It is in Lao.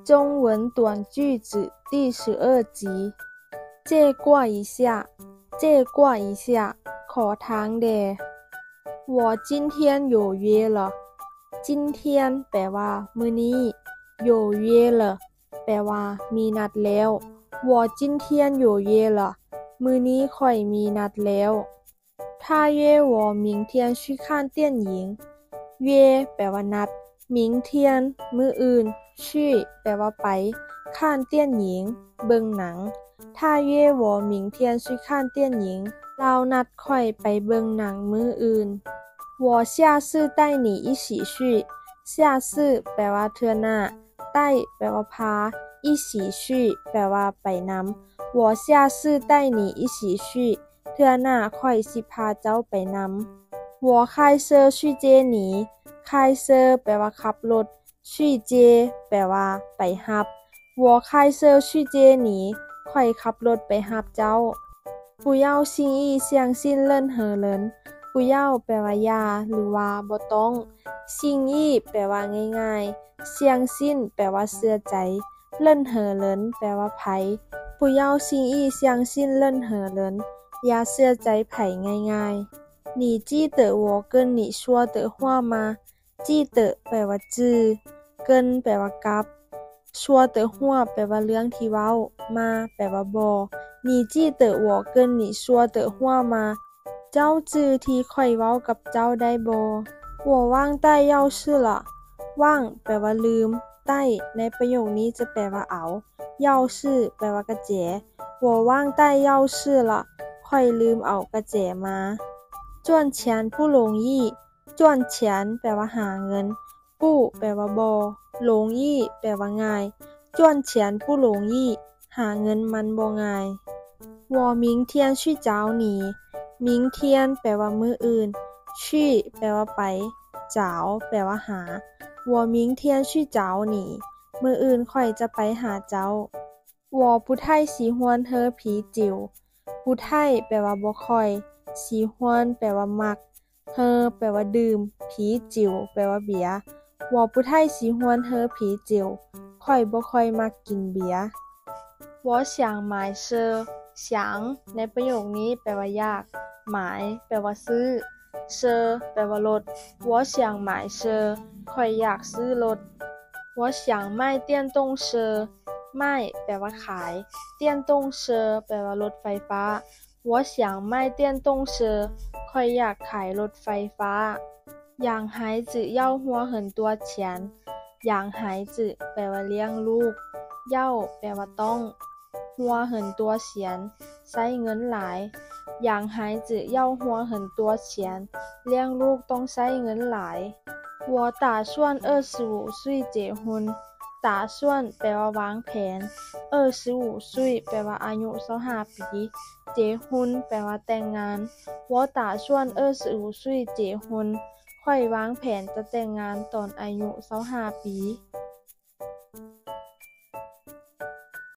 中文短句子第十二集。借过一下，借过一下，ขอທາງແດ່。我今天有约了。今天 ແປວ່າ ມື້ນີ້. 有约了 ແປວ່າ ມີນັດແລ້ວ. 我今天有约了。ມື້ນີ້ຂ້ອຍມີນັດແລ້ວ. 他约我明天去看电影。约 ແປວ່າ ນັດ. 明天 ມື້ອື່ນ. 去 ແປວ່າ ໄປ. 看电影 ເບິ່ງໜັງ. 他约我明天去看电影。ລາວນັດຂ້ອຍໄປເບິ່ງໜັງມື້ອື່ນ. 我下次带你一起去。下次 ແປວ່າ ເທື່ອໜ້າ. 带 ແປວ່າ ພາ. 一起去 ແປວ່າ ໄປນຳ. 我下次带你一起去。 ເທື່ອໜ້າຂ້ອຍຊິພາເຈົ້າໄປນຳ. 我开车去接你。开车 ແປວ່າ ຂັບລົດ. 去接 ແປວ່າ ໄປຮັບ. 我开车去接你。 ຂ້ອຍຂັບລົດໄປຮັບເຈົ້າ. 不要轻易相信任何人。不要 ແປວ່າ ຢ່າ ຫຼືວ່າ ບໍ່ຕ້ອງ. 轻易 ແປວ່າ ງ່າຍໆ. 相信 ແປວ່າ ເຊື່ອໃຈ. 任何人 ແປວ່າ ໃຜ. 不要轻易相信任何人。 ຢ່າເຊື່ອໃຈໃຜງ່າຍໆ. 你记得我跟你说的话吗？记得 ແປວ່າ ຈື່. 跟 ແປວ່າ ກັບ. 说的话 ແປວ່າ ເລື່ອງທີ່ເວົ້າ. 吗 ແປວ່າ ບໍ່. 你记得我跟你说的话吗？ ເຈົ້າຈື່ທີ່ຂ້ອຍເວົ້າກັບເຈົ້າໄດ້ບໍ່? 我忘带钥匙了。忘 ແປວ່າ ລືມ. 带 ໃນປະໂຫຍກນີ້ຈະແປວ່າ ເອົາ. 钥匙 ແປວ່າ ກະແຈ. 我忘带钥匙了。 ຂ້ອຍລືມເອົາກະແຈມາ. 赚钱不容易。赚钱 ແປວ່າ ຫາເງິນ. 不 ແປວ່າ ບໍ່. 容易 ແປວ່າ ງ່າຍ. 赚钱不容易。 ຫາເງິນມັນບໍ່ງ່າຍ. 我明天去找你。明天 ແປວ່າ ມື້ອື່ນ. 去 ແປວ່າ ໄປ. 找 ແປວ່າ ຫາ. 我明天去找你。 ມື້ອື່ນຂ້ອຍຈະໄປຫາເຈົ້າ. 我不太喜欢喝啤酒。不太 ແປວ່າ ບໍ່ຄ່ອຍ. 喜欢 ແປວ່າ ມັກ. 喝 ແປວ່າ ດື່ມ. 啤酒 ແປວ່າ ເບຍ. 我不太喜欢喝啤酒。 ຂ້ອຍບໍ່ຄ່ອຍມັກກິນເບຍ. 我想买车。想 ໃນປະໂຫຍກນີ້ແປວ່າ ຢາກ. 买 ແປວ່າ ຊື້. 车 ແປວ່າ ລົດ. 我想买车。 ຂ້ອຍຢາກຊື້ລົດ. 我想卖电动车。卖 ແປວ່າ ຂາຍ. 电动车 ແປວ່າ ລົດໄຟຟ້າ. 我想卖电动车。 ຂ້ອຍຢາກຂາຍລົດໄຟຟ້າ. 养孩子要花很多钱。养孩子 ແປວ່າ ລ້ຽງລູກ. 要 ແປວ່າ ຕ້ອງ. 花很多钱 ໃຊ້ເງິນຫຼາຍ. 养孩子要花很多钱。 ລ້ຽງລູກຕ້ອງໃຊ້ເງິນຫຼາຍ. 我打算二十五岁结婚。打算 ແປວ່າ ວາງແຜນ. 二十五岁 ແປວ່າ ອາຍຸຊາວຫ້າປີ. 结婚 ແປວ່າ ແຕ່ງງານ. 我打算二十五岁结婚。 ຂ້ອຍວາງແຜນຈະແຕ່ງງານຕອນອາຍຸຊາວຫ້າປີ.